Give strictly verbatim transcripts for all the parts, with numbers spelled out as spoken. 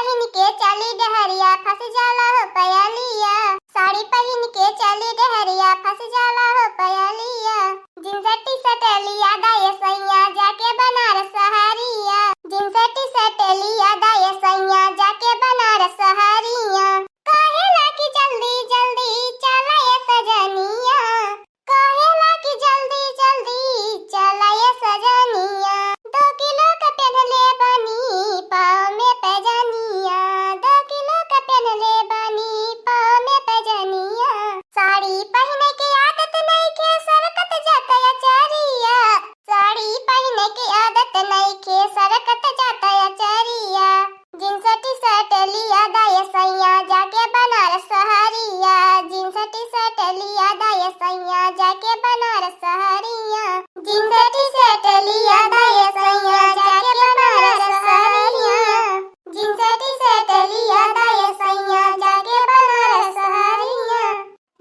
पहिन के चली डहरिया, फंस जाला हो पयलिया। साड़ी पहिन के चली डहरिया, फंस जाला हो पयलिया। Jeans T-shirt लिया दा ये सैया, जाके बनारस सहरिया। Jeans T-shirt लिया दा ये सैया, जाके बनारस सहरिया। कहेला कि जल्दी जल्दी चला ये सजनिया। कहेला कि जल्दी जल्दी चला ये सजनिया। दो किलो के पेन्हले बानी पाँव में पैजनिया। दो किलो के पेन्हले बानी पाँव में पैजनिया। साड़ी पहिने के आदत नइखे, सरकत जाता अचरिया। साड़ी पहिने के आदत नइखे, सरकत जाता अचरिया। Jeans T-shirt लिया दा ये सैया, जाके बनारस सहरिया। Jeans T-shirt लिया दा ये सैया, जाके बनारस सहरिया। Jeans T-shirt लिया दा ये सैया, जाके बनारस सहरिया। Jeans T-shirt लिया दा ये सैया, जाके बनारस सहरिया।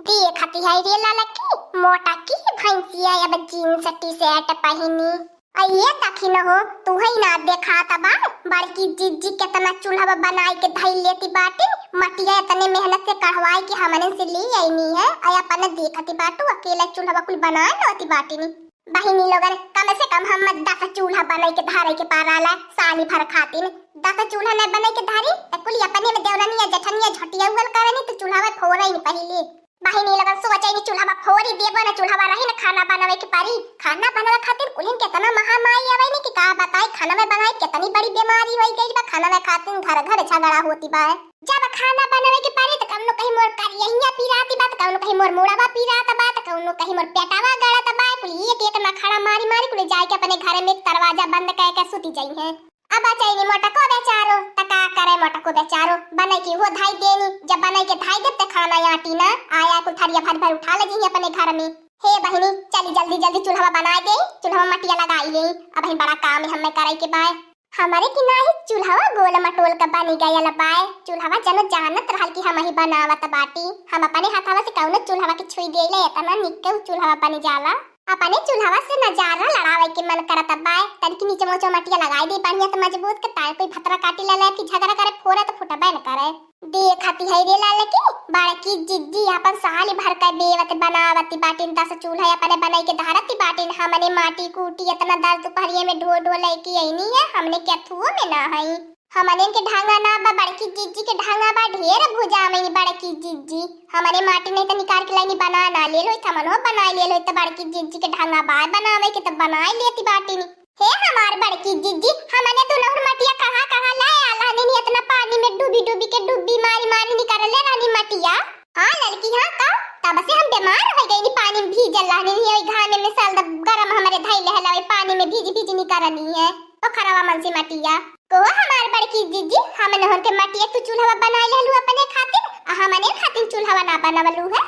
देखती है रे ललकी, मोटकी भैंसिया अब jeans T-shirt पहिनी। आ ये देखी न हो, तू है ना देखात बा, बड़की जिज्जी केतना चूल्हा बनाई के धई लेती बाटी, मटिया एतने मेहनत से कढ़वाई के हमने से ले आईनी है, आ अपन देखती बाटू, अकेला चूल्हा कुल बनाए लेती बाटी नी। बहिनी लोगन, कम से कम हम दस चूल्हा बनाई के धरे के पाराला, साली भर खातिन। दस चूल्हा न बनाई के धरी, त कुल अपने में देवरनिया, जेठनिया, झटिया उगल करनी, त चूल्हा फोरई नी पहिले। बहिनी लोगन सोचे नी, चूल्हा फोरी देबो न, चूल्हा रही न, खाना बनावे के परी। खाना बनावे खातिर कुलिन केतना महामारी आवे नी कि का बताई, खाना में बनाई केतनी बड़ी बीमारी होई गई बा, खाना में खातिर घर घर झगड़ा होती बा। जब खाना बनावे के परी त कौनो कहीं मोर करियहिया पिराती बा, त कौनो कहीं मोर मुड़वा पिरात बा, त कौनो कहीं मोर पेटवा गड़त बा। कुल एक एक नखड़ा मारी मारी कुल जाए के अपने घर में दरवाजा बंद करके सुती जाई है। अब बचैनी मोटको बेचारो, त का करे मोटको बेचारो, बनई के हो धाई देनी, जब बनई के धाई देब त खाना आटी ना, आया कुल थरिया भर भर उठा ले जी अपने घर में। हे बहिनी, चली जल्दी जल्दी चूल्हा बनाए दे, चूल्हा मटिया लगाई ले, अब बड़ा काम है हमें करे के बाय। हमरे की नाही चूल्हा गोल मटोल का बनी गयल बाय, चूल्हा जनो जानत रहल कि हम ही बनावत बाटी, हम अपने हाथवा से कौनो चूल्हा के छुई देले, इतना निक के उ चूल्हा बन जाला। अपने चूल्हवा से नजारा लड़ावे के मन करत बाय। तनिक नीचे मोचो मटिया लगाई दे बढ़िया त मजबूत के, ताए कोई भतरा काटी ले ले कि झगड़ा करे, फोरे त फुटबे न करे। देखती है रे लाल की बड़की जिज्जी अपन साल भर का बेवत बनावती बाटिन, दस चूल्हा अपने बनाई के धरती बाटिन। हमने माटी कूटी इतना दर दुपहरिया में ढो ढो लेके अइनी है, हमने केथुओ में ना हई। हमने के ढांगा ना बा, बड़की जिज्जी के ढांगा बा, ढेर भुजा में बड़की जिज्जी। हमने माटी नहीं त निकाल के लाइनी बना ना ले लो, हमनो बना ले लो, त बड़की जिज्जी के ढांगा बा बनावे के त बनाए लेती बाटिन। हे हमार बड़की जिज्जी, हमने दुनहुन मटिया कहाँ कहाँ ले आला हनी, इतना पानी में डूबी डूबी के डुब्बी मारी मारी निकाल ले रहनी मटिया। हाँ लड़की, हाँ का? तब से हम बीमार हो गई, पानी में भीजल रहनी, ओई घामे में साल द-, गरम हमरे धई लेहला, ओई पानी में भीज भीज निकालनी है। ओ खराबा मन से मटिया। को हमार बड़की जिज्जी, हमने होन के मटिया तू चूल्हा बनाई लेलू अपने खातिर, आ हमने खातिर चूल्हा ना बनवलू है।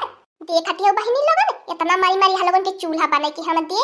देखती हो बहिनी लोगन, इतना मारी मारी हलवन के चूल्हा बनाई के हम दे।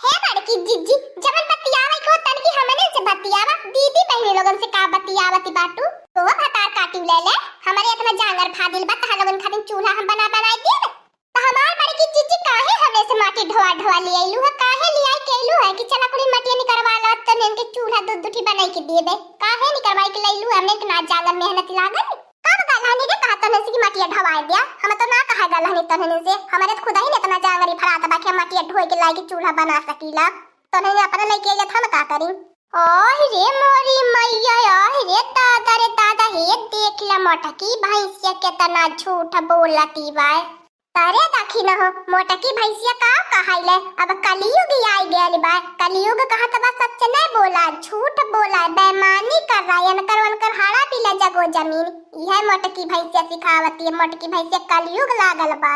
हे बड़की जिज्जी, जवन बतियावे के हो तनकी हमने से बतियावा, दीदी बहिनी लोगन से का बतियावती बाटू? तो भतार काटी ले ले, हमरे इतना जांगर फादिल बा, तहां लोगन खातिर चूल्हा हम बना बनाई देब। त हमार बड़की जिज्जी काहे हमरे से माटी ढोआ ढोआ ले आइलू है, काहे ले आई के आइलू है कि चला कुली मटिया निकरवा लो, तो इनके चूल्हा दू दुठी बनाई के देबे, काहे निकरवाई के लइलू, हमने के ना जांगर मेहनत लागल। कब गलहनी रे कहा तोहने से कि मटिया ढवाए दिया? हम तो ना कहा गलहनी तोहने से। हमरे तो खुदा ही ने इतना जांगरी फरात बा कि हम मटिया ढोए के लाए के चूल्हा बना सकीला। तोहने अपने लेके अइले त हम का करी? ओह रे मोरी मैया, ओह रे दादा रे दादा, हे देख ले मोटकी भैंसिया केतना झूठ बोलती बा। अरे देखी न हो, मोटकी भैंसिया का कहाइले, अब कलयुग आई गइल बा। कलयुग कहत बा सच नहीं बोला, झूठ बोला, बेईमानी कर रहा है, इनकर उनकर हाड़ा पीला जगो जमीन। यह मोटकी भैंसिया सिखावती है, मोटकी भैंसिया कलयुग लागल बा।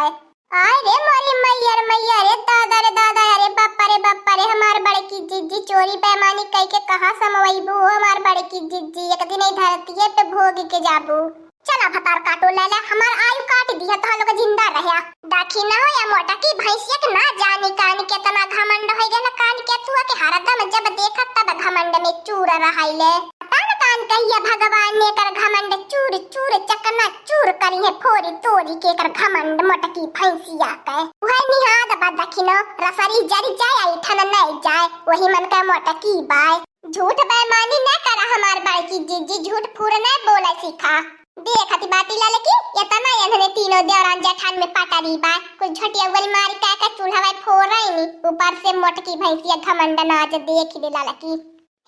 आय रे मोरी मैया रे मैया रे दादा रे दादा, अरे बापा रे बापा रे, हमार बड़की जिज्जी चोरी बेईमानी कई के कहाँ समवैबू हो हमार बड़की जिज्जी, एक दिन ई धरतीये पे भोग के जाबू। चला भतार काटो ले ले, हमार आयु काट दिया, तोह लोग जिंदा रह्या। देखी ना हो या मोटकी भैंसिया के ना जानी कान केतना घमंड होइ गया, कान केथुआ के हरदम जब देखत तब घमंड में चूर रहाइले। पता न कान कहिया भगवान ने एकर घमंड चूर चूर चकना चूर करी है, फोरी तोरी के एकर घमंड मोटकी भैंसिया के। वह निहाद बा देखी ना, रसरी जरी जाए आई ठन नहीं जाए, वही मन का मोटकी बाय। झूठ बेईमानी न करा हमार बड़की जिज्जी, झूठ फूर न बोले सीखा। देखत बाटी ललकी, एतना एन्हने तीनों देवरान जेठान में पटरी बा। कुल झटियौल मारी कह के चूल्हा फोरैनी, ऊपर से मोटकी भैंसिया घमंड नाच देख ले ललकी।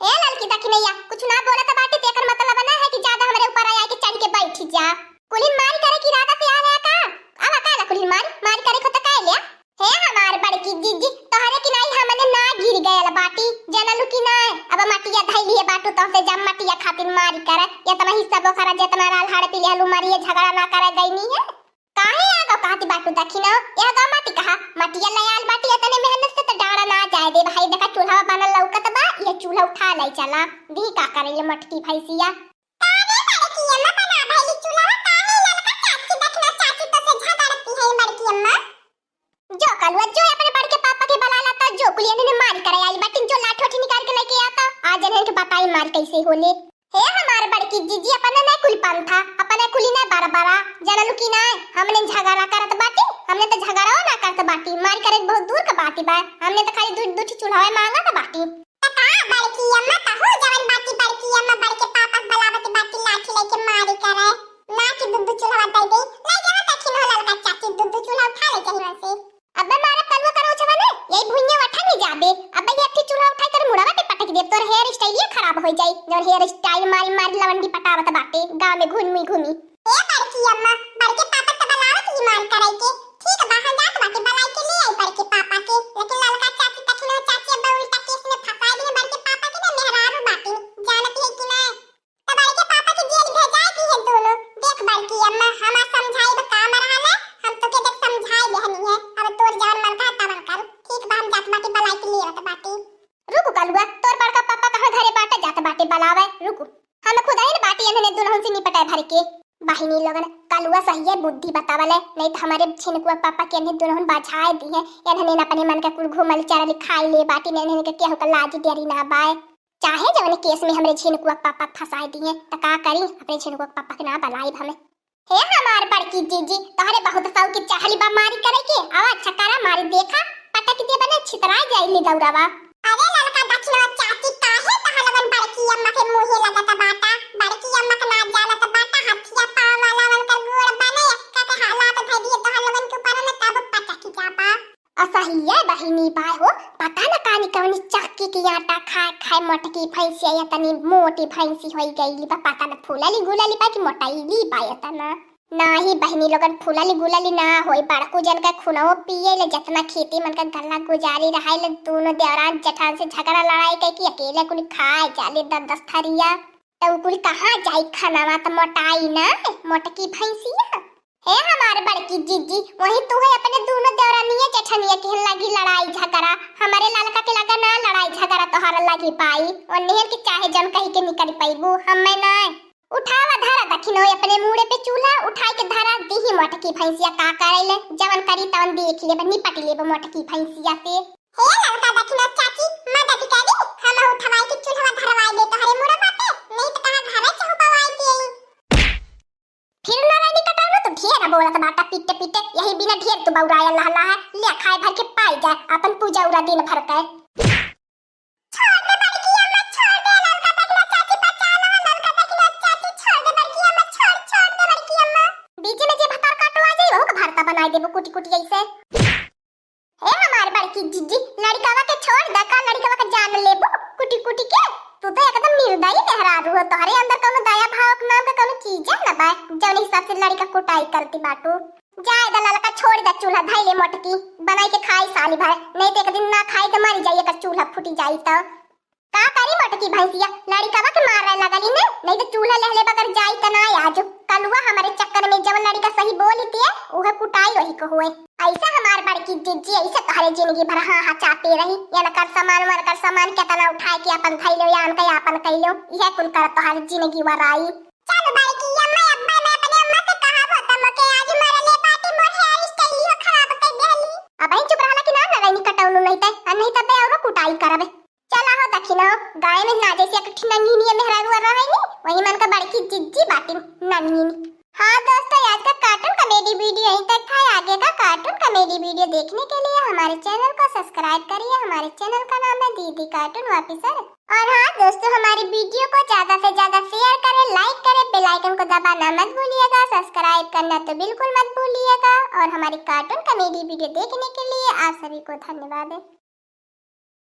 हे ललकी दखिनैया, कुछ ना बोलत बाटी त एकर मतलब ना है कि ज्यादा हमरे ऊपर आया के चढ़ के बैठ जा। कुलिन मारी करे की इरादा से आ गया का? अब का ला कुलिन मारी, मारी करे को त काहे लिया? हे हमार बड़की जिज्जी, तोहरे की नाई हमने ना गिर गयल बाटी, जनलू की नाय? अब मटिया धैली है बाटू, तोहसे जब मटिया खातिर मारी करे, एतना हिस्सा बोखरा जेतना राल हाड़ पी लेहलू, मारिए झगड़ा ना करे गईनी है। काहे आगो कहती बाटू दखिनो, यह गो मती कहा, मटिया ले आल बाटी एतने मेहनत से त डाड़ा ना जाए दे भाई, देखा चूल्हा बनल लौकत बा, ये चूल्हा उठा ले चला, दी का करे ये मोटकी भैंसिया। काहे बड़की अम्मा बना भैली चूल्हा, काहे ललका चाची दखिना चाची तो से झगड़ती है बड़की अम्मा? जो कलुआ जो अपने बड़के पापा के बला लाता, जो कुलिया ने मारी करे आई बाटिन, जो लाठी ओठी निकाल के लेके आता, आज इन्हन के बताई मार कैसे होले। हे हमार बड़की जिज्जी, अपने ना कुल पंथा, अपने कुली ना बरबरा, जनलू की ना, हमने झगड़ा करत बाटी, हमने तो झगड़ाओ ना करत बाटी, मार करे बहुत दूर का बाटी बा, हमने तो खाली दू, दू ठो चूल्हा मांगत बाटी। त का बड़की अम्मा कहू जवन बाटी बड़की अम्मा बड़के पापा के बलावत बाटी लाठी लेके मारी करे, लाठी दू दू चूल्हा दे दे, ले जावा दखिनो ललका चाची दू दू चूल्हा उठा ले जाही से। अबे मारा कलुआ करो छवा ने, यही भुइयां वठा नहीं जाबे। अबे ये अठी चूल्हा उठाई तेरे मुड़वा पे पटक दे, तोर hair style ये खराब हो जाई। जौन hair style मारी मारी लवंडी पटावत बाटे गांव में घूमी घूमी। ए बड़की अम्मा, बड़के पापा त बलावत ही मार कराई के। ठीक बा, हम जात बाटे बलाई के ले आई बड़के पापा के। लेकिन ललका चाची तखिनो चाची अब्बे उल्टा केस में फंसाई दिए बड़के पापा के ना मेहरारू बाटे, जानत है कि ना? त बड़के पापा के जेल भेजाए दी है दोनों। देख बड़की अम्मा, हमार समझाई बा काम रहा ना, हम तो के देख समझाई देहनी है। अब तोर जवन मन कहा तवन कर। ठीक बा, हम जात बाटी बलाई के लिए आवत बाटी। रुक कलुआ, तोर बड़का पापा कहाँ घरे बाटे, जात बाटे बलावे। रुक, हम खुद ही न बाटी एन्हने दुनहुन से निपटाए भर के। बहिनी लोगन, कलुआ सही है बुद्धि बतावल है, नहीं तो हमारे छिनकुआ पापा के एन्हे दुनहुन बाझाए दी है। एन्हने न अपने मन के कुल घूमल चरल खाई ले बाटी, एन्हने के केहू का लाज डेरी ना बाए। चाहे जवन केस में हमरे झिनकुआ के पापा के फंसाए दिए, त का करी, अपने झिनकुआ के पापा के ना बलाइब हमें। हे हमार बड़की जीजी, तोहरे बहुत सौ की चाहली बा मारी करे के। आवा अच्छा करा मारी देखा, पटक दे बने छितरा जाई ली दौड़ावा। अरे ललका दखिनवा चाची, काहे तोहर लोगन बड़की अम्मा के मुँहे लगत बाटा? बड़की अम्मा के ना जानत बाटा, हथिया पाँव वाला उनकर गोड़ बने, एक्का के हालात धै दिए तोहर लोगन के ऊपर न तब पटक जाबा। असहिया बहिनी बाय हो, पता न कानी कवनी चक्की की आटा खाए खाए मोटकी भैंसिया या तनी मोटी भैंसी होई गईली बा, पता न फूलली गुलली बा कि मोटाईली बा या तना। नाही बहिनी लोगन, फूलली गुलली ना होई, बड़कू जन का खुनवो पिए ले, जतना खेती मन का गल्ला गुजारी रहाई ले, दोनों देवरान जेठान से झगड़ा लड़ाई कई कि अकेले कुल खाए जाले दस दस थरिया, त उ कुल कहाँ जाई खानावा, त मोटाई ना मोटकी भैंसिया। हे हमार बड़की जीजी, वही तू है अपने दोनों देवरानिया जेठनिया के लगी लड़ाई झगड़ा, हमारे ललका के लगा ना लड़ाई झगड़ा तोहरा लगी पाई। ओनिहन के चाहे जन कही के निकल पैबू, हमें ना। उठावा धरा दखिनो अपने मूड़े पे चूल्हा उठाई के धरा दीही मोटकी भैंसिया का करे ले, जवन करी तवन देख लेब, निपट लेब मोटकी भैंसिया से। हे ललका दखिनो चाची, मदद करी, हम उठवाई के चूल्हा धरवाई दे तोहरे मूड़े पे, नहीं तो कहाँ घरे चहुपवाई के। फिर नारायणी कटौनो तो ढेर बोलत बाटा पिट्टे पिट्टे, यही बिना ढेर तू बौरायल लहला है, ले खाए भर के पाई जाए, अपन पूजा उरा दिन भर के। छोड़ दे बड़की अम्मा, छोड़ दे, ललका दखिनो चाची बचा लो, ललका दखिनो चाची छोड़ दे बड़की अम्मा, छोड़, छोड़ दे बड़की अम्मा। बीच में जे भतार काटो आ जाई, वहू के भरता बनाई देबो कुटी कुटी ऐसे। हे हमार बड़की जीजी, लड़िकवा के छोड़ द का, लड़िकवा के जान लेबू कुटी कुटी के? तू तो एकदम निर्दयी मेहरारू हो, तोहरे अंदर कौनो दया भाव के नाम का कौनो चीजे न बा, जौन हिसाब से लड़िका कुटाई करती बाटू। जाए द ललका, छोड़ द चूल्हा, धई ले मोटकी, बनाई के खाई साली भर, नहीं तो एक दिन ना खाई तो मरी जाई, एकर चूल्हा फूटी जाई तो। का करी मोटकी भैंसिया, लड़िकवा के मारे लगली ने, नहीं तो चूल्हा लेहले बगर जाई त ना आज। कलुआ हमारे चक्कर में जवन लड़िका सही बोली दिए, उहे कुटाई वही को हुए। ऐसा हमार बड़की जिज्जी, ऐसे तोहरे जिंदगी भर हाँ हाँ चापे रही, यनकर सामान वनकर सामान केतना उठाए के अपन धई लो, यान के आपन कई लो, यह कुल कर तोहरे जिंदगी वराई। चल बड़की अम्मा, अब्बा मैं अपने अम्मा से कहा वो तो मोके आज मरले बाटी, मोर hair style ही खराब कर देली। अब ही चुप रहला कि ना, नारायणी कटौनू नहीं ते, आ नहीं तबे औरो कुटाई करबे। चला हो दखिनो, गाय में ना जैसे एक ठिन नंगिनी मेहरारू रहे नी, वही मन का बड़की जिज्जी बाटी नंगिनी। हाँ दोस्तों, आज का cartoon comedy video यहीं तक था। आगे का cartoon comedy video देखने के लिए हमारे channel को subscribe करिए। हमारे channel का नाम है दीदी Cartoon Officer। और हाँ दोस्तों, हमारी वीडियो को ज्यादा से ज्यादा शेयर करें, लाइक करें, बेल आइकन को दबाना मत भूलिएगा, सब्सक्राइब करना तो बिल्कुल मत भूलिएगा। और हमारी कार्टून कॉमेडी वीडियो देखने के लिए आप सभी को धन्यवाद।